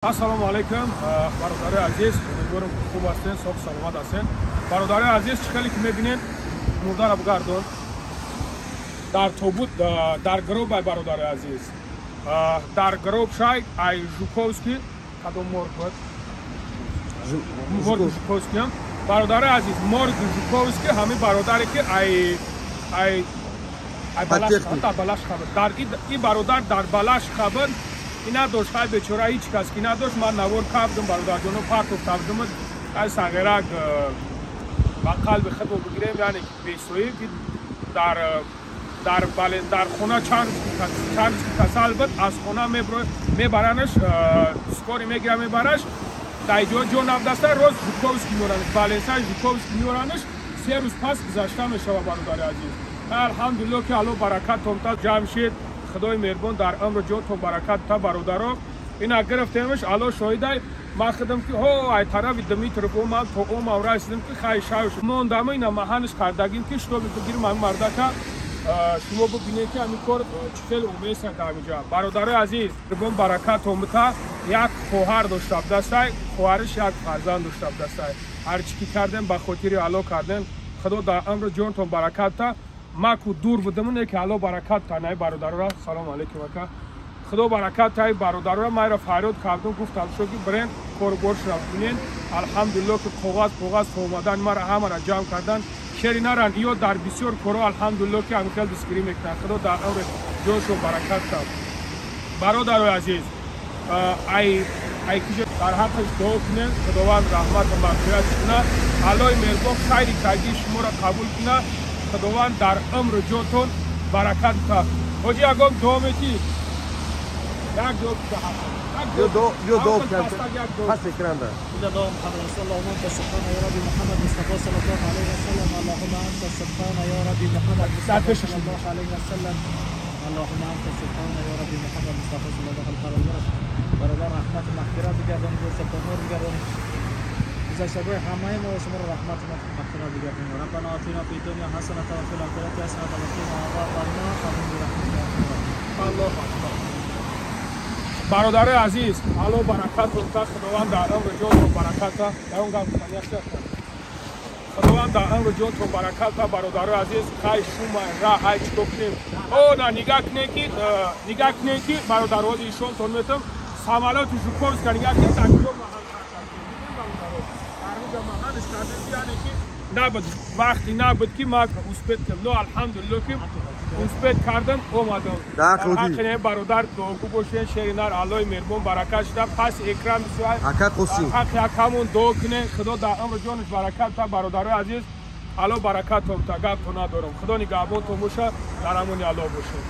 Ассалому алайкум, бародари азиз, умедворам хуб ҳастен, соғ саломат ҳастен. Бародари азиз, чӣ хеле ки мебинед, мурдара бигардон. Дар тобут, дар гроб ай бародари азиз. Дар гроб шай ай Жуковский, кадом морг буд? Морг Жуковский. Бародари азиз, морг Жуковский ҳамин бародаре ки ай ай ай Балаш хабар. Дар и бародар дар Балаш хабар ина дошт, хай бечора ҳеҷ кас ки надошт. Ман навор кардам, бародарҷоно партов кардам, хай сағирак ба қалби худо бигирем, яъне бесоиб дар дар бале дар хона чанд рӯз ки касал буд, аз хона мебаранаш, скорый мегира, мебараш, дар ҷо ҷо навдаста роз Жуковский меоранаш, баленсаи Жуковский меоранаш. 3 рӯз пас гузашта мешава, бародари азиз. Алҳамдулилло ки Алло баракат томта ҷамшед, худои меҳрубон дар амру ҷонтон баракат та. Бародаро, ина гирифтемш, Алло шоҳидай, ман худам ки ҳо ай тарафи Дмитров омад, то омам расидем ки хай шав мондам, ина маҳанш кардагим ки шутоби бигирим ҳамин мардака, шумо бибинед ки ҳамин кор чӣ хел уместа дар ҳаминҷа. Бародарои азиз, меҳрубон баракат омита. Як хоҳар дошта будастай, хоҳариш як фарзанд дошта будастай. Ҳарчи ки кардем, ба хотири Алло кардем. Худо дар амру ҷонтон баракат та. Маку дур будам, не ки Алло баракат та най бародарора. Салом алейкум, ака. Худо баракат тай бародарора. Майра фарёд кардум, гуфтам шо ки бирен корубор шурафт бинен. Алҳамдулилло ки коғаз омадан, мара ҳамара ҷамъ кардан. Шери наран иё дар бисёр коро, алҳамдулилло ки ҳамин хел дастгирӣ мекунанд. Худо дар амри ҷошо баракат та. Бародарои азиз, ай ай киҷо дар ҳаққаш дуо кунен, Худованд раҳмату мағфират кунад, Аллои меҳрубон хайри кардии шуморо қабул кунад, Худованд дар умру ҷотон баракат та. Ҳоҷи, ягон дуо метӣ? Як дуо. Ё дуо пас экранда. اللهم انت سبحان يا ربي محمد مصطفى صلى الله عليه وسلم، اللهم انت سبحان يا ربي محمد مصطفى صلى الله عليه وسلم، اللهم انت سبحان يا ربي محمد مصطفى صلى الله عليه وسلم. برادر، رحمت و مغفرت بگردانی، گستر بگردانی، گذشتگاه همه ما و شما را رحمت و مغفرت بگردانی. ربنا آتنا فی الدنیا حسنة و فی الآخرة حسنة و قنا عذاب النار. آمین برحمتك یا ارحم الراحمین. الله اکبر. бародари азиз, Алло баракат та, Худованд дар амру ҷонтон баракат та. Ягон гап гуфтани аст? Худованд дар амру ҷонтон баракат та. Бародари азиз, хай шума ра ай чико кунем? О на, нигаҳ кунед ки, нигаҳ кунед ки бародарози ишонтон метам, самолёти Жуковска нигаҳ кунед, дар куҷо маҳал кардем, бародаро. Дар онҷа маҳалш кардем, яъне ки набуд, вақти набуд ки ман успеть кардам, но алҳамдулилло ки успеть кардам, омадам. Ҳаққи бародар дуогӯ бошен, шери нар, Аллои меҳрубон баракат шуда. Пас экран бисёр ака Қосим ҳаққи акамон дуо кунен, Худо дар амру ҷонаш баракат та. Бародарои азиз, Алло баракатон та. Гапто надорам, Худо нигаҳбонтон боша, дар амони Алло бошед.